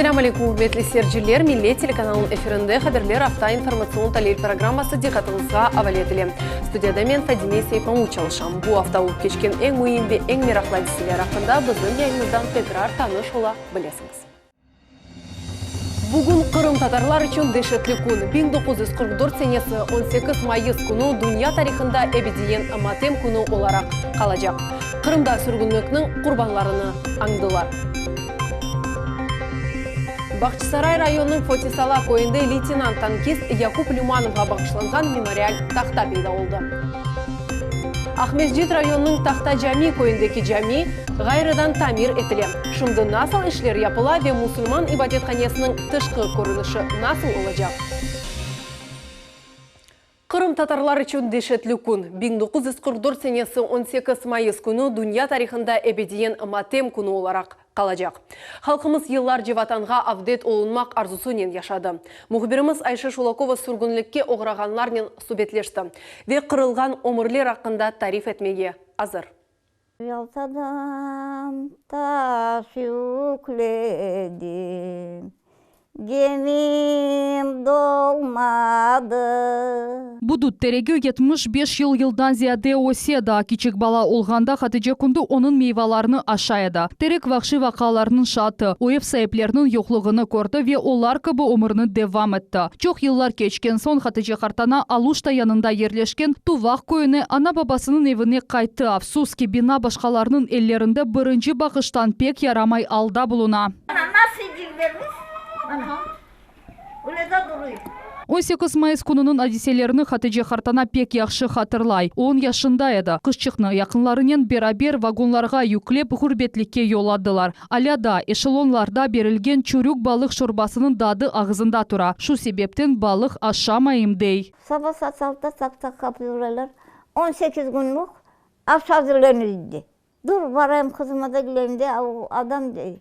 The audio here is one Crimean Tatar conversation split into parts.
Selâm aleyküm, ürmetli seyirciler! Millet telekanalınıñ efirinde Haberler afta informatsion-talil programması diqqatıñızğa avale etile. Studiyada men, Fadime Seytmamut çalışam. Bu afta olıp keçken eñ müim ve eñ meraqlı adiseler aqqında bizim yayınımızdan tekrar tanış ola bilesiñiz. Bugün qırımtatarlar içün deşetli kün, 1944 senesi 18 mayıs künü dünya tarihında ebediyen matem künü olaraq qalacaq. Qırımda sürgünlikniñ qurbanlarını añdılar. Bağçasaray rayonınıñ Fotisala köyünde leytenant-tankist Yakub Lümanovğa bağışlanğan memorial tahta peyda oldı. Aqmescit rayonınıñ Tahta Cami köyündeki cami ğayrıdan tamir etile. Şimdi nasıl işler yapıla ve musulman ibadethanesiniñ tışqı körünişi nasıl olacaq? Qırımtatarlar içün deşetli kün, 1944 senesi 18 mayıs künü dünya tarihında ebediyen matem künü olaraq qalacaq. Halqımız yıllarca Vatanğa avdet olunmaq arzusınen yaşadı. Mühbirimiz Ayşe Şulakova sürgünlikke oğrağanlarnen subetleşti ve qırılğan ömürler aqqında tarif etmege azır. Yaltadan taş yükledim, Gemim dolmadı. Bu dut teregi 75 yıl yıldan ziyade öse, daa kiçik bala olğanda Hatice Kundu onıñ meyvalarını aşay edi. Terek vahşiy vaqialarnıñ şaatı, o ev saipleriniñ yoqluğını kördi ve olar kibi ömürini devam etti. Çoq yıllar keçken soñ Hatice qartana Aluşta yanında yerleşken Tuvaq köyüne ana-babasınıñ evine qayttı. Afsus ki, bina başqalarınıñ ellerinde birinci baqıştan pek yaramay alda buluna. Ana, nasıl ciglerimiz? Ana, öyle de duruy. 18 mayıs kününiñ adiselerini Hatice qartana pek yahşı hatırlay. On yaşında edi. Qızçıqnı yaqınlarınen beraber vagonlarğa yüklep ğurbetlikke yolladılar. Alâ daa eşelonlarda berilgen çürük balıq şorbasınıñ dadı ağızında tura. Şu sebepten balıq aşamayım, dey. Saba saat altıda tak-tak qapıyı uralar. 18 künlük aş azırlanır idi. Dur, barayım qızıma da keleyim, dey, o adam dey.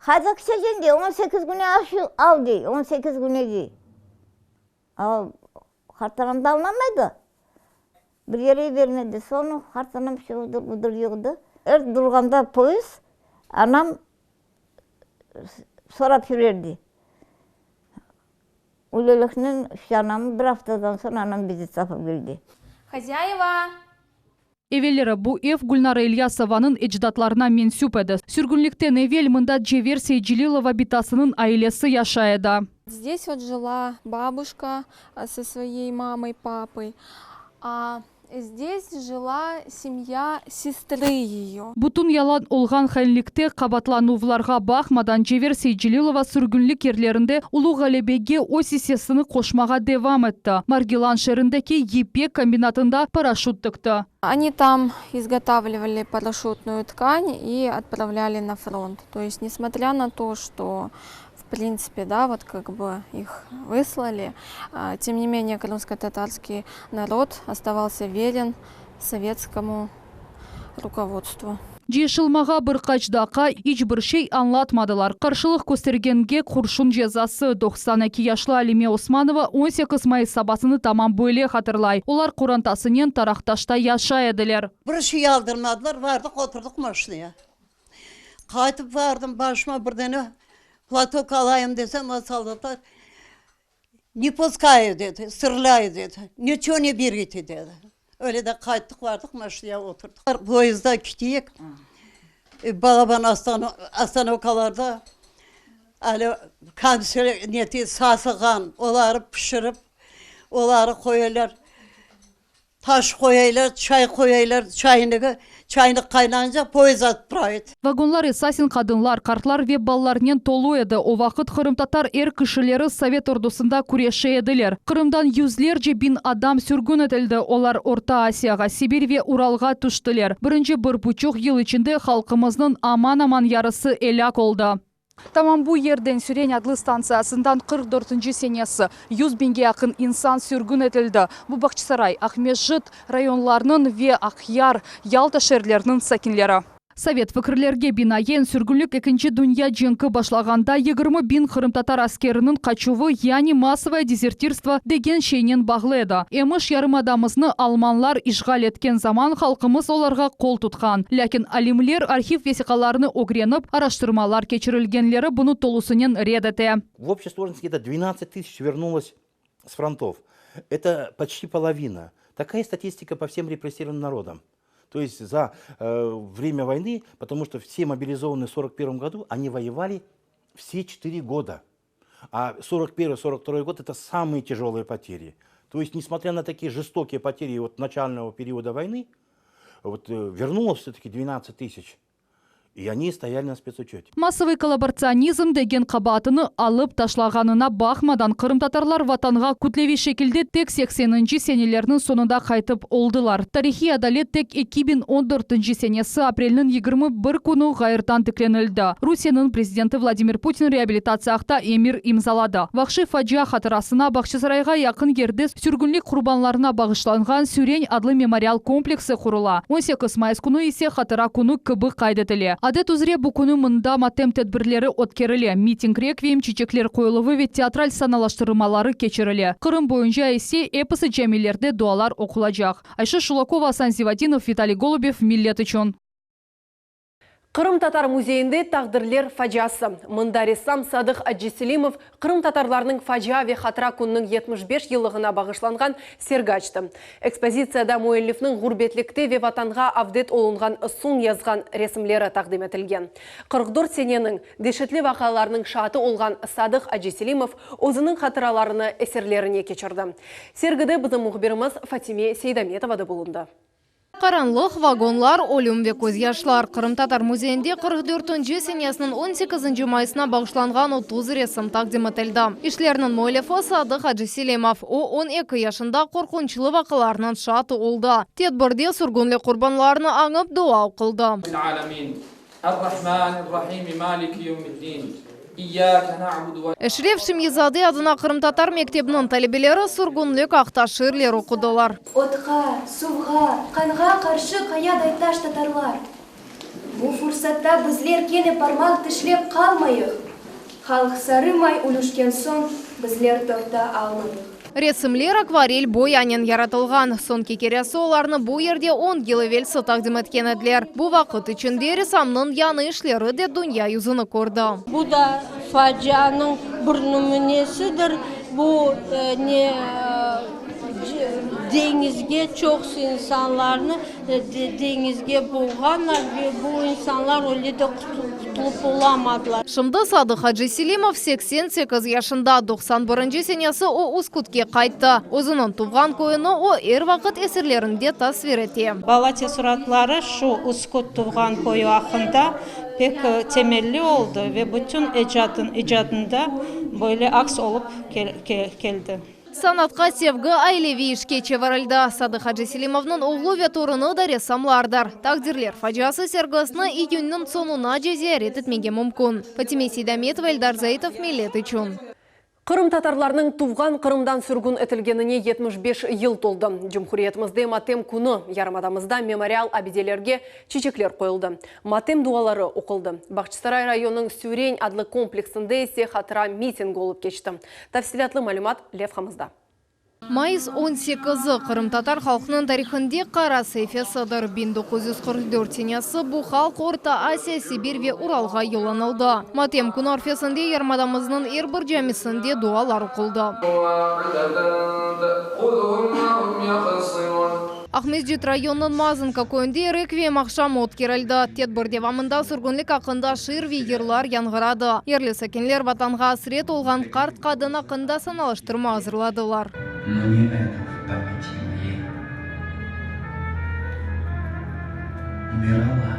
Qayda keteceñ, dey, 18 küne aş al, dey, 18 küne, dey. A, qartanam da añlamaydı. Bir yere bermedi. Soñu qartanam şudur, budur yığdı. Er durğanda poyezd, anam sorap yürerdi. Öyleliknen işte anam bir aftadan soñ anam bizi tapıp keldi. Hozâyeva! Evelleri bu ev Gülnara İlyasovanıñ ecdatlarına mensüp edi. Sürgünlikten evel mında Cever Seytcelilova bitasınıñ ailesi yaşay edi. Zdes vot jila babuşka so svoyey mamay, papay, a zdes jila semya sestrı eyo. Bütün yalan olğan hainlikte qabaatlanuvlarğa baqmadan Cever Seytcelilova sürgünlik yerlerinde Ulu Ğalebege öz issesini qoşmağa devam etti, Margilan şeerindeki yipek kombinatında paraşüt tikti. Oni tam izgotavlivali paraşütnuyu tkan i otpravlyali na front. To est, nesmotrâ na to, çto, v printsipe, da, vot kak bı ih vyslali, tem ne menее krımskotatarskiy narod ostavalsâ veren sovetskomu rukovodstvu. Cıyışılmağa bir qaç daqqa iç bir şey añlatmadılar. Qarşılıq köstergenge qurşun cezası, 92 yaşlı Alime Osmanova 18 mayıs sabasını tamam böyle hatırlay. Olar qorantasınen Taraqtaşta yaşay ediler. Bir şey aldırmadılar, vardıq oturdıq maşinaya. Qaytıp vardım, başıma bir dene platok alayım desem, o soldatlar Ne puskayut dedi, strelâyut dedi, niço ne berite dedi. Öyle de qayttıq, vardıq, maşinaya oturdıq. Poyezdda keteyik, balaban ostanovkalarda ali konserv neti sasığan, oları pişirip, oları qoyalar. Taş qoyaylar, çay qoyaylar çaynigi, çaynik qaynanca poyezd atpravit. Vagonlar esasen qadınlar, qartlar ve balalarnen tolu edi. O vaqıt qırımtatar er kişileri sovet ordusında küreşe ediler. Qırımdan yüzlerce biñ adam sürgün etildi, olar Orta Asiyağa, Sibir ve Uralğa tüştiler. Birinci bir buçuq yıl içinde halqımıznıñ aman-aman yarısı elâk oldı. Tamam bu yerden, Süren adlı stantsiyasından 44-nci senesi 100 biñge yaqın insan sürgün etildi. Bu Bağçasaray, Aqmescit rayonlarınıñ ve Aqyar, Yalta şeerleriniñ sakinleri. Sovet fikirlerge binaen, sürgünlik Ekinci dünya cenki başlağanda 20 biñ qırımtatar askeriniñ qaçuvı, yani massovoye dezertirstvo degen şeynen bağlı edi. Emiş, yarımadamıznı almanlar işğal etken zaman halqımız olarğa qol tutqan. Lâkin alimler arhiv vesiqalarını ögrenip, araştırmalar keçirilgenleri bunı tolusınen red ete. В общей сложности где-то 12 тысяч вернулось с фронтов. Это почти половина. Такая статистика по всем репрессированным народам. То есть за э, время войны, потому что все мобилизованные в 1941 году, они воевали все 4 года. А 41-42 год это самые тяжелые потери. То есть, несмотря на такие жестокие потери вот начального периода войны, вот, э, вернулось все-таки 12 тысяч. И они стояли на спецучете. Массовый коллаборационизм degen qabaatını alıp taşlağanına baqmadan qırımtatarlar vatanğa kütleviy şekilde tek 80-nci senelerniñ soñunda qaytıp oldılar. Tarihiy adalet tek 2014 senesi aprelniñ 21 künü ğayrıdan tiklenildi. Rusiyeniñ prezidenti Vladimir Putin reabilitatsiya aqta emir imzaladı. Vahşiy facia hatırasına Bağçasarayğa yaqın yerde sürgünlik qurbanlarına bağışlanğan Süren adlı memorial kompleksi qurula. 18 mayıs künü ise hatıra künü kibi qayd etile. Adet üzre bu künü mında matem tedbirleri ötkerile, miting, rekviyem, çiçekler qoyuluvı ve teatral sanalaştırmaları keçirile. Qırım boyunca ise episi camilerde dualar oqulacaq. Ayşe Şulakova, Asan Zivadinov, Vitaliy Golubev, Millet içün. Qırımtatar muzeyinde taqdirler faciası. Mında ressam Sadıq Aciselimov qırımtatarlarnıñ facia ve hatıra kününiñ 75 yıllığına bağışlanğan sergi açtı. Ekspozitsiyada müellifniñ ğurbetlikte ve vatanğa avdet olunğan soñ yazğan resimleri taqdim etilgen. 44 seneniñ deşetli vaqialarınıñ şaatı olğan Sadıq Aciselimov özüniñ hatıralarını eserlerine keçirdi. Sergide bizim mühbirimiz Fatime Seydametova da bulundı. Qaranlıq, vagonlar, ölüm ve közyaşlar. Qırımtatar muzeyinde 44-nci senesiniñ 18 mayısına bağışlanğan 30 resim taqdim etildi. İşlerniñ müellifi Sadıq Aciselimov. O, 12 yaşında qorqunçlı vaqialarnıñ şaatı oldı. Tedbirde sürgünlik qurbanlarını añıp dua oquldı. العالمين الرحمن الرحيم مالك يوم الدين إياك نعبد و Eşref Şemyi-zade adına qırımtatar mektebiniñ talebeleri sürgünlik aqta şiirler oqudılar. Otqa, suvğa, qanğa qarşı qayaday taş tatarlar. Bu fursatta bizler kene parmaq tişlep qalmayıq. Halq sarı may ülüşken soñ bizler torta almadıq. Resimler akvarel boyanen yaratılğan. Soñki keresi olarnı bu yerde 10 yıl evelsi taqdim etken ediler. Bu vaqıt içinde ressamnıñ yañı işleri de dünya yüzüni kördi. Bu da facianıñ bir nümünesidir. Bu e, ne e, deñizge çoq insanlarnı e, deñizge boğğanlar ve bu insanlar öyle de qutulıp olamadılar. Şimdi Sadıq Aciselimov 88 yaşında, 91 senesi o Uskutke qayttı. Özüniñ tuvğan köyüni o er vaqıt eserlerinde tasvir ete. Bala teessuratları şu Uskut tuvğan köyü aqqında pek temelli oldı ve bütün icadın, icadında böyle aks olıp keldi. Sanatqa sevgi aileviy işke çevirildi. Sadıq Aciselimovnıñ oğlu ve torunı da ressamlardır. Taqdirler faciası sergisini iyünniñ soñunace ziyaret etmege mümkün. Fatime Seydametova, Eldar Zaitov, Millet içün. Qırımtatarlarnıñ tuvğan Qırımdan sürgün etilgenine 75 yıl toldı. Cumhuriyetimizde matem künü yarımadamızda memorial abidelerge çiçekler qoyuldı. Matem duaları oquldı. Bağçasaray rayonınıñ Süren adlı kompleksinde ise hatıra mitingi olıp keçti. Tafsilâtlı malümat levhamızda. Mayıs 18-i Qırımtatar halqınıñ tarihında qara saifesidir. 1944 senesi bu halq Orta Asiya, Sibir ve Uralğa yollanıldı. Matem künü arfesinde yarımadamıznıñ er bir camisinde dualar oquldı. تأخذهم وهم يخصمون Aqmescit rayonınıñ Mazanka köyünde rekviyem aqşamı ötkerildi. Tedbir devamında sürgünlik aqqında şiir ve yırlar yañğıradı. Yerli sakinler vatanğa asret olğan qart qadın aqqında sanalaştırma azırladılar. Но не это в памяти моей. Умирала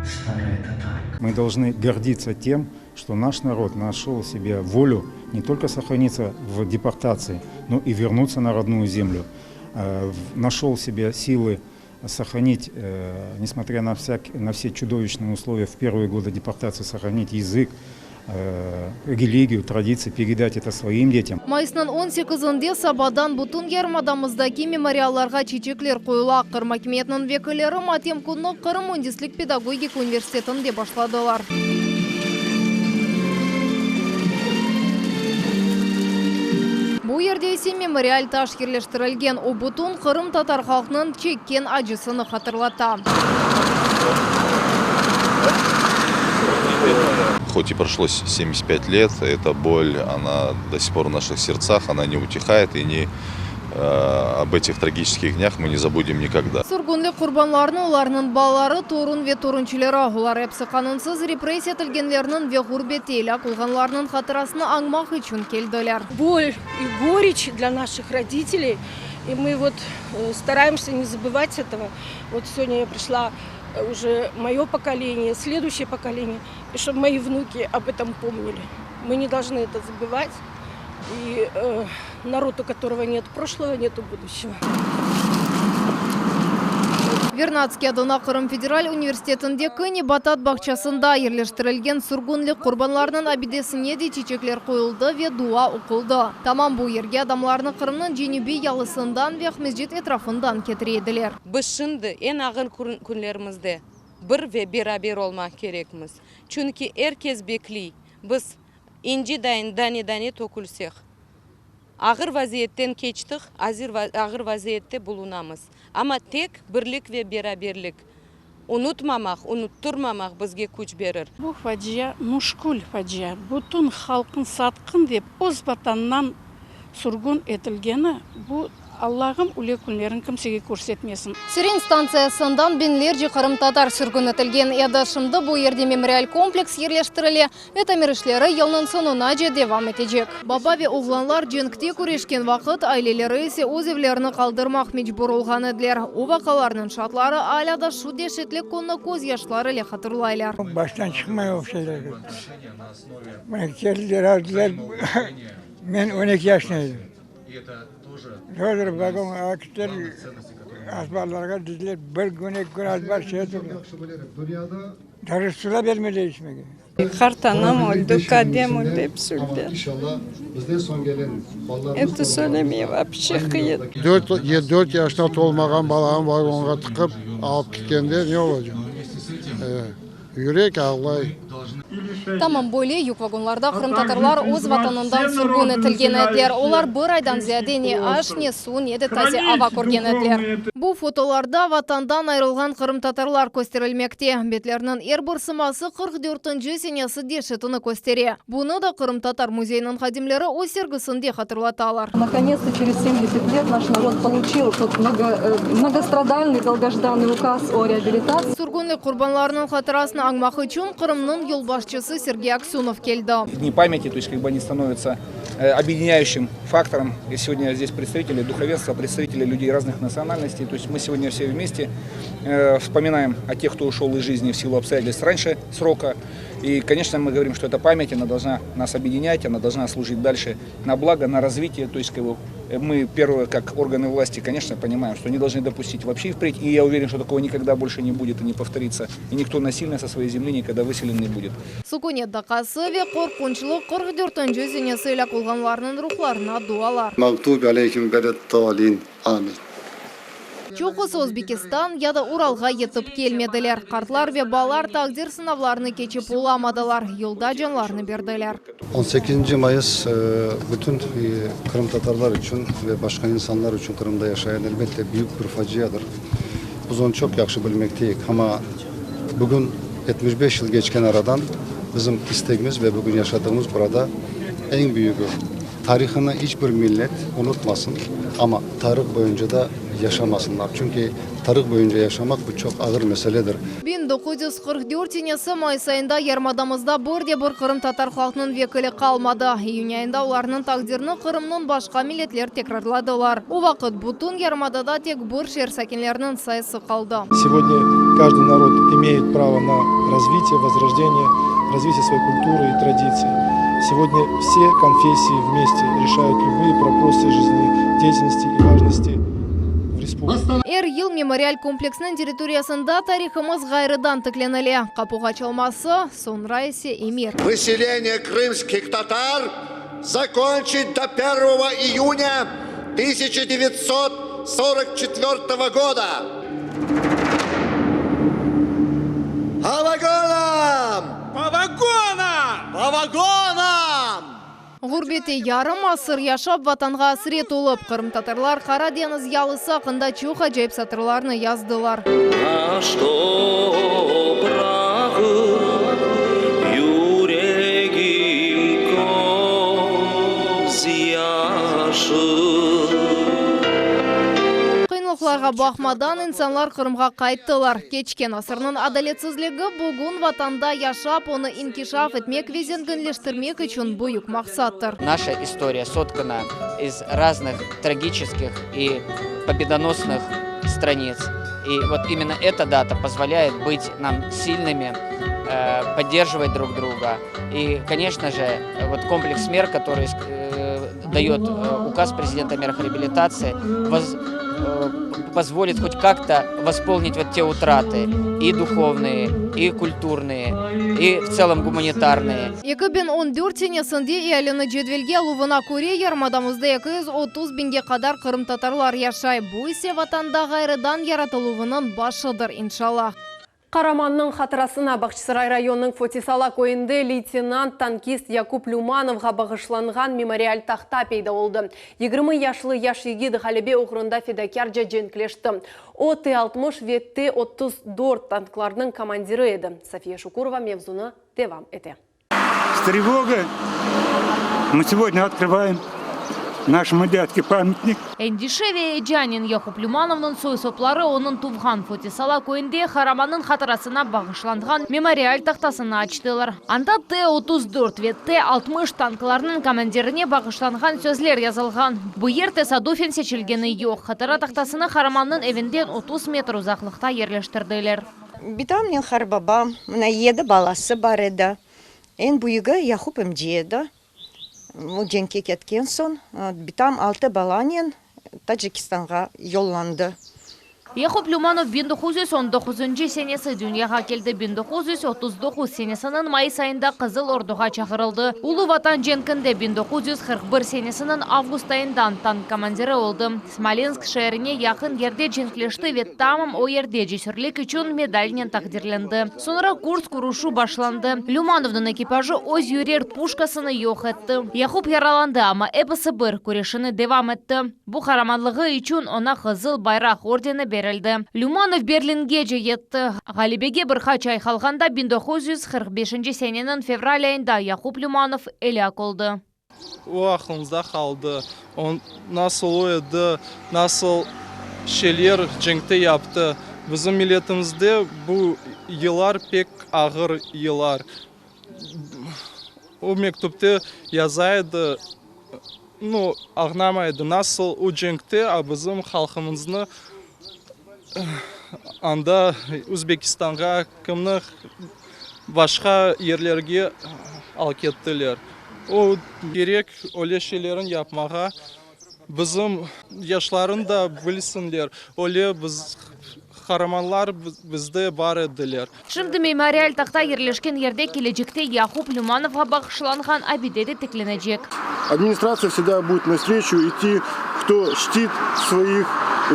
старая татарка. Мы должны гордиться тем, что наш народ нашел себе волю не только сохраниться в депортации, но и вернуться на родную землю. Э, Нашел себе силы сохранить, э, несмотря на, всяк, на все чудовищные условия в первые годы депортации, сохранить язык. Религию, традиции, передать это своим детям. Mayısnıñ on sekizinde sabadan bütün yarımadamızdaki memoriallarğa çiçekler qoyula. Qırım akimiyetiniñ vekilleri matem künni Qırım müendislik pedagogik universitetinde başladılar. Bu yerde ise memorial taş yerleştirilgen, o bütün qırımtatar halqnıñ çekken acısını hatırlata. Хоть и прошло 75 лет, эта боль, она до сих пор в наших сердцах, она не утихает, и не об этих трагических днях мы не забудем никогда. Sürgünlik qurbanlarını olarnıñ balaları, torun ve torunçıları, olar episi qanunsız repressiya etilgenlerniñ ve ğurbette elâk olğanlarnıñ hatırasını añmaq içün keldiler. Боль и горечь для наших родителей, и мы вот стараемся не забывать этого. Вот сегодня я пришла уже мое поколение, следующее поколение, и чтобы мои внуки об этом помнили. Мы не должны это забывать. И народ, у которого нет прошлого, нету будущего. Vernadskiy adına Qırım federal universitetindeki nebatat bağçasında yerleştirilgen sürgünlik qurbanlarınıñ abidesine de çiçekler qoyuldı ve dua oquldı. Tamam bu yerge adamlarnı Qırımnıñ cenübiy yalısından ve Aqmescit etrafından ketire ediler. Biz şimdi eñ ağır künlerimizde bir ve beraber olmaq kerekmiz. Çünki er kes bekliy, biz inci dayın dane-dane tökülsek. Ağır vaziyetten keçtik, azir ağır vaziyette bulunamız. Amma tek birlik ve beraberlik, unutmamaq, unuttırmamaq bizge küç berir. Bu facia muşkül facia, bütün halqın satqın dep öz vatanından sürgün etilgeni, bu Allahım üle künlerin kimsege körsetmesin. Süren stantsiyasından biñlerce qırımtatar sürgün etilgen edi. Şimdi bu yerde memorial kompleks yerleştirile ve tamir işleri yılnıñ soñunace devam etecek. Baba ve oğlanlar cenkte küreşken vaqıt, aileleri ise öz evlerini qaldırmaq mecbur olğan ediler. O vaqialarnıñ şaatları alâ da şu deşetli künni közyaşları ile hatırlaylar. Baştan çıqmay o şeyler. Keldiler, aldılar. Men on eki yaşında edim. Doldurup vagon alıp kettiler, azbarlarğa dizdiler. Bir kün, eki kün azbar şeye turdı. Даже su da bermediler içmege. Qartanam öldi, kadem öldi, episi öldi. Endi söylemeye vapşe qıyın. Dört, dört yaşına tolmağan balanı vagonğa tıqıp alıp ketkende ne olacaq? Yürek ağlay. Tamam böyle yük vagonlarda qırımtatarlar öz vatanından sürgün etilgen ediler. Olar bir aydan ziyade ne aş, ne suv, ne de taze ava körgen ediler. Bu fotolarda vatandan ayırılğan qırımtatarlar kösterilmekte. Betlerniñ er bir sıması 44-nci senesi deşetini köstere. Bunı da Qırımtatar müzeyiniñ hadimleri öz sergisinde hatırlatalar. Наконец-то через 70 лет наш народ получил тот многострадальный, долгожданный указ о реабилитации. Sürgünlik qurbanlarınıñ hatırasını añmaq içün Qırımnıñ yolbaşçısı Sergey Aksönov keldi. Дни памяти, то есть как бы они становятся объединяющим фактором. И сегодня здесь представители духовенства, представители людей разных национальностей. То есть мы сегодня все вместе вспоминаем о тех, кто ушел из жизни в силу обстоятельств раньше срока. И, конечно, мы говорим, что эта память, она должна нас объединять, она должна служить дальше на благо, на развитие. То есть как бы, мы, первое, как органы власти, конечно, понимаем, что не должны допустить вообще и впредь. И я уверен, что такого никогда больше не будет и не повторится. И никто насильно со своей земли никогда выселен не будет. Sukünet daqqası ve qorqunçlı 44-nci senesi elâk olğanlarnıñ ruhlarına dualar. Mağdubi aleyhim veled-dalin. Amin. Çoqusı Özbekistan ya da Uralğa yetip kelmediler. Qartlar ve balalar taqdir sınavlarını keçip olamadılar, yolda canlarını berdiler. 18 Mayıs bütün qırımtatarlar içün ve başqa insanlar içün Qırımda yaşayan elbette büyük bir faciadır. Biz onı çoq yahşı bilmekteyik, amma bugün 75 yıl keçken aradan bizim istegimiz ve bugün yaşadığımız burada eñ büyügi, tarihını iç bir millet unutmasın, amma tarih boyunca da yaşamasınlar. Çünki tarih boyunca yaşamaq bu çoq ağır meseledir. 1944 senesi mayıs ayında yarımadamızda bir de bir qırımtatar halqınıñ vekili qalmadı. İyün ayında olarnıñ taqdirini Qırımnıñ başqa milletler tekrarladılar. O vaqıt bütün yarımadada tek bir şeer sakinleriniñ sayısı qaldı. Сегодня каждый народ имеет право на развитие, возрождение, развитие своей культуры и традиций. Сегодня все конфессии вместе решают любые вопросы жизнедеятельности и важности в республике. республики. Er yıl memorial kompleksniñ territoriyasında tarihımız ğayrıdan tiklenile, qapuğa çalması, soñra ise emir. Выселение крымских tatar закончить до первого июня 1944 года. По vagonam! По vagonam! По vagonam! Ğurbette yarım asır yaşap, Vatanğa asret olıp, qırımtatarlar Qara deñiz yalısı aqqında çoq acayip satırlarnı yazdılar. Aş toprağı, yüregim köz yaşı. Qıyınlıqlarğa baqmadan, insanlar Qırımğa qayttılar. Keçken asırnıñ adaletsizligi bugün Vatanda yaşap, onı inkişaf etmek ve zenginleştirmek içün büyük maqsattır. Наша история соткана из разных трагических и победоносных страниц. И вот именно эта дата позволяет быть нам сильными, э, поддерживать друг друга. И, конечно же, вот комплекс мер, который э, дает э, указ президента о мерах реабилитации, воз, позволит хоть как-то восполнить вот те утраты и духовные, и культурные, и в целом гуманитарные. 2014 senesinde ealini cedvelge aluvına köre, yarımadamızda 230 biñge qadar qırımtatarlar yaşay. Bu ise Vatanda ğayrıdan yaratıluvınıñ başıdır, inşallah. Qaramannıñ hatırasına Bağçasaray rayonınıñ Fotisala köyünde leytenant-tankist Yakub Lümanovğa bağışlanğan memorial tahta peyda oldı. 20 yaşlı yaş yigit ğalebe oğrunda fedakârca cenkleşti. O, T-60 ve T-34 tanklarınıñ komandiri edi. Safiye Şukurova mevzunı devam ete. С тревогой мы сегодня открываем нашему дядьке памятник. Endişe ve eyecanen Yaqub Lümanovnıñ soy-sopları onıñ tuvğan Fotisala köyünde qaramannıñ hatırasına bağışlanğan memorial tahtasını açtılar. Anda T-34 ve T-60 tanklarınıñ komandirine bağışlanğan sözler yazılğan. Bu yer tesadufen seçilgeni yoq. Hatıra tahtasını qaramannıñ evinden 30 metr uzaqlıqta yerleştirdiler. Bitamnen qarbabam, mına yedi balası bar edi. Eñ büyügi Yaqub emce edi. O cenkke ketken soñ, bitam altı balanen Tacikistanğa yollandı. Yaqub Lümanov 1919-ncı senesi dünyağa keldi, 1939 senesiniñ mayıs ayında Qızıl Orduğa çağırıldı. Ulu Vatan cenkinde 1941 senesiniñ avgust ayından tank komandiri oldı. Smolensk şeerine yaqın yerde cenkleşti ve tamam o yerde cesürlik içün medalnen taqdirlendi. Soñra Kursk uruşı başlandı. Lümanovnıñ ekipajı öz yürer puşkasını yoq etti. Yaqub yaralandı, amma episi bir, küreşini devam etti. Bu qaramanlığı içün oña Qızıl Bayraq ordeni berildi. Lümanov Berlingece yetti. Ğalebege bir qaç ay qalğanda 1945 seneniñ fevral ayında Yaqub Lümanov elâk oldı. O aqlımızda qaldı. O nasıl o edi, nasıl şeyler cenkte yaptı. Bizim milletimizde bu yıllar pek ağır yıllar. O mektüpte yaza edi, nu, añlamay edi, nasıl o cenkte a bizim halqımıznı anda Özbekistanğa kimni başqa yerlerge alıp kettiler. O kerek öyle şeylerni yapmağa, bizim yaşlarnı da bilsinler, öyle biz qaramanlar bizde bar ediler. Şimdi memorial tahta yerleşken yerde kelecekte Yaqub Lümanovğa bağışlanğan abide de tiklenecek. Администрация всегда будет навстречу идти, кто чтит своих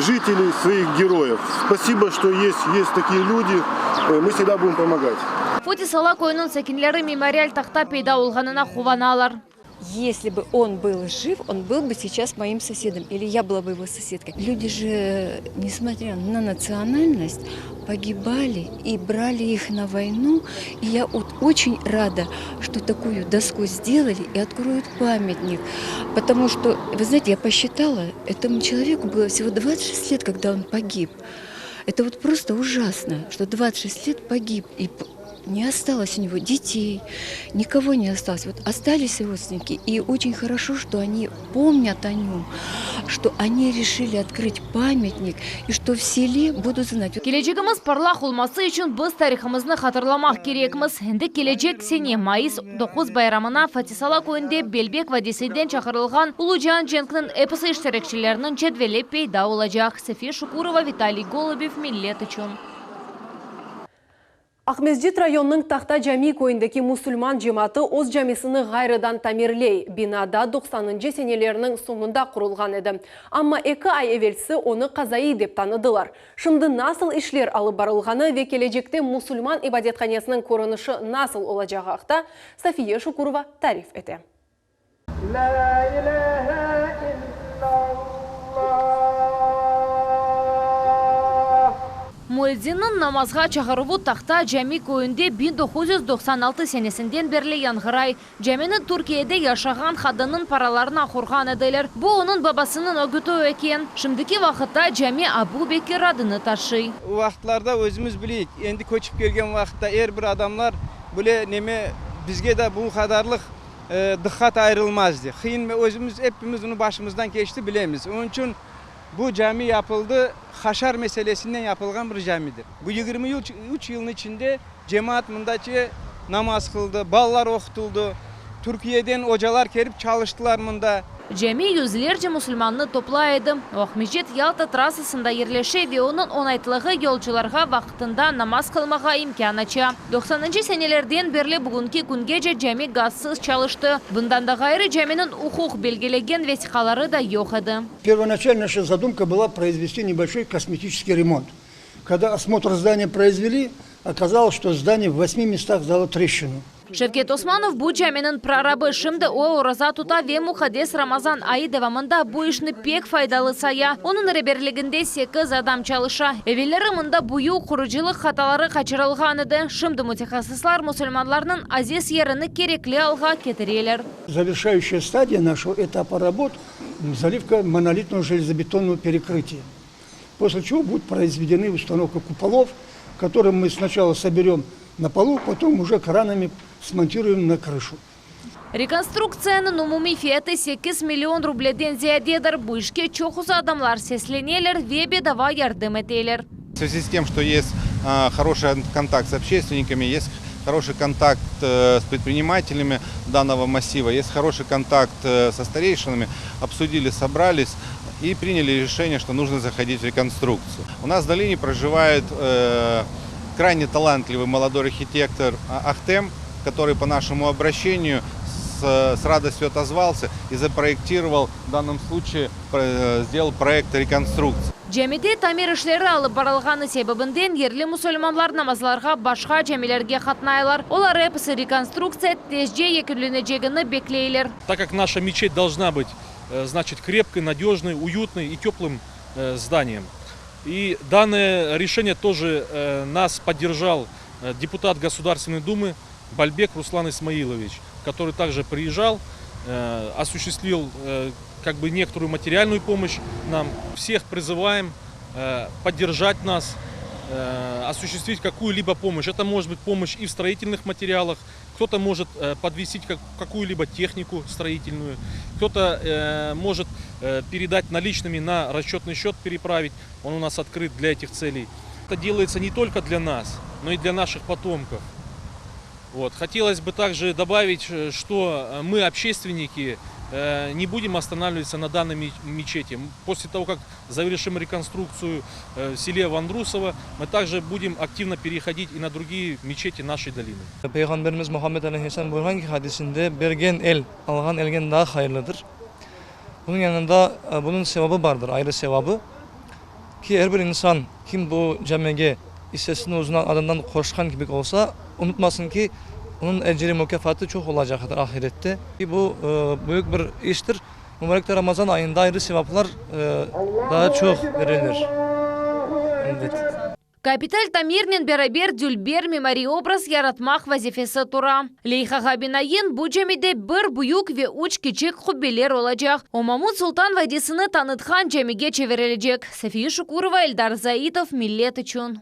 жителей, своих героев. Спасибо, что есть, есть такие люди, э, мы всегда будем помогать. Fotisala köyüniñ sakinleri memorial tahta peyda olğanına quvanalar. Если бы он был жив, он был бы сейчас моим соседом, или я была бы его соседкой. Люди же, несмотря на национальность, погибали и брали их на войну. И я вот очень рада, что такую доску сделали и откроют памятник. Потому что, вы знаете, я посчитала, этому человеку было всего 26 лет, когда он погиб. Это вот просто ужасно, что 26 лет погиб. И п- Не осталось у него детей, никого не осталось. Вот остались родственники, и очень хорошо, что они помнят о нем, что они решили открыть памятник, и что в селе будут знать. Kelecegimiz parlaq olması içün biz tarihımıznı hatırlamaq kerekmiz. Endi kelecek sene mayıs 9 bayramına Fatih-Sala köyünde Belbek vadisinden çağırılğan Ulu cian cenkniñ episi iştirakçileriniñ cedveli peyda olacaq. Safiye Şukurova, Vitaliy Golubev, Millet içün. Aqmescit rayonınıñ Tahta Cami köyündeki musulman cemaatı öz camisini ğayrıdan tamirley. Bina da doqsanıncı senelerniñ soñunda qurulğan edi. Amma eki ay evelsi onı qazaiy dep tanıdılar. Şimdi nasıl işler alıp barılğanı ve kelecekte musulman ibadethanesiniñ körünişi nasıl olacağı aqta Safiye Şukurova tarif ete. Müezzinniñ namazğa çağıruvı Tahta Cami köyünde 1996 senesinden berli yañğıray. Camini Türkiyede yaşağan qadınnıñ paralarına qurğan ediler. Bu onıñ babasınıñ ögüti eken. Şimdiki vaqıtta cami Abu Bekir adını taşıy. O vaqıtlarda özümiz bileyik, endi köçip kelgen vaqıtta er bir adamlar bile neme bizge de bu qadarlıq Dıqqat ayırılmazdı. Qıyın özümiz epimiz bunı başımızdan keçti, bilemiz. Onıñ içün bu cami yapıldı, haşar meselesinden yapılğan bir camidir. Bu 23 yılnıñ içinde cemaat mındace namaz qıldı, balalar oqutıldı, Türkiyeden ocalar kelip çalıştılar mında. Cami yüzlerce musulmannı toplay edi. O Aqmescit-Yalta trassasında yerleşe ve onıñ oñaytlığı yolcularğa vaqtında namaz qılmağa imkân aça. Doqsanıncı senelerden berli bugünki küngece cami gazsız çalıştı. Bundan da ğayrı, caminiñ uquq belgilegen vesiqaları da yoq edi. Первоначально наша задумка была произвести небольшой косметический ремонт. Когда осмотр здания произвели, оказалось, что здание в восьми местах дало трещину. Şevket Osmanov bu caminiñ prorabı. Şimdi o, oraza tuta ve muqaddes Ramazan ayı devamında bu işni pek faydalı saya. Onıñ reberliginde sekiz adam çalışa. Evelleri mında büyük qurucılıq hataları qaçırılğan edi. Şimdi mütehassıslar musulmanlarnıñ aziz yerini kerekli alğa ketireler. Завершающая стадия нашего этапа работ, заливка монолитного железобетонного перекрытия. После чего будет произведены установка куполов, которые мы сначала соберем на полу, потом уже кранами смонтируем на крышу. Rekonstruktsiyanıñ umumiy fiyatı sekiz million rubleden ziyadedir. Bu işke çoqusı adamlar sesleneler ve bedava yardım eteler. В связи с тем, что есть хороший контакт с общественниками, есть хороший контакт с предпринимателями данного массива, есть хороший контакт со старейшинами, обсудили, собрались и приняли решение, что нужно заходить в реконструкцию. У нас в долине проживает крайне талантливый молодой архитектор Ахтем, который по нашему обращению с, с радостью отозвался и запроектировал, в данном случае сделал проект реконструкции. Camide tamir işleri alıp barılğanı sebebinden yerli musulmanlar namazlarğa başqa camilerge qatnaylar. Olar episi rekonstruktsiya tezce yekünlenecegini bekleyler. Так как наша мечеть должна быть, значит, крепкой, надежной, уютной и теплым зданием. И данное решение тоже нас поддержал депутат Государственной Думы Бальбек Руслан Исмаилович, который также приезжал, осуществил как бы некоторую материальную помощь нам. Всех призываем поддержать нас, осуществить какую-либо помощь. Это может быть помощь и в строительных материалах, кто-то может подвесить какую-либо технику строительную, кто-то может передать наличными на расчетный счет, переправить, он у нас открыт для этих целей. Это делается не только для нас, но и для наших потомков. Вот. Хотелось бы также добавить, что мы, общественники, не будем останавливаться на данной мечети. После того, как завершим реконструкцию в селе Вандрусово, мы также будем активно переходить и на другие мечети нашей долины. Peyğamberimiz Muhammed aleyhisselam buyurğan ki hadisinde, Bergen el, alğan elgen daa hayırlıdır. Bunıñ yanında bunıñ sevabı bardır, ayrı sevabı, ki er bir insan, kim bu camige issesini özüniñ adından qoşqan kibik olsa, unutmasın ki, onıñ ecri, mukâfatı çoq olacaqtır ahirette. Bu büyük bir iştir. Mübarek de Ramazan ayında ayrı sevaplar daa çoq berilir, elbet. Kapital tamirnen beraber dülber mimariy obraz yaratmaq vazifesi tura. Leyhağa binaen, bu camide bir büyük ve üç kiçik qubbeler olacaq. O, Mamut Sultan vadisini tanıtqan camige çevirilecek. Safiye Şukurova, Eldar Zaitov, Millet içün.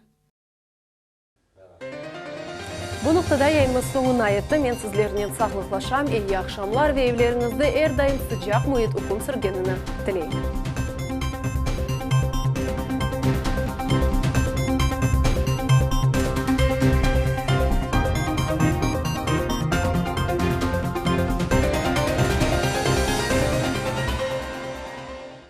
Bu noqtada yayınımız soñuna yetti. Men sizlernen sağlıqlaşam, eyi aqşamlar ve evleriñizde er daim sıcaq müit üküm sürgenini tileyim.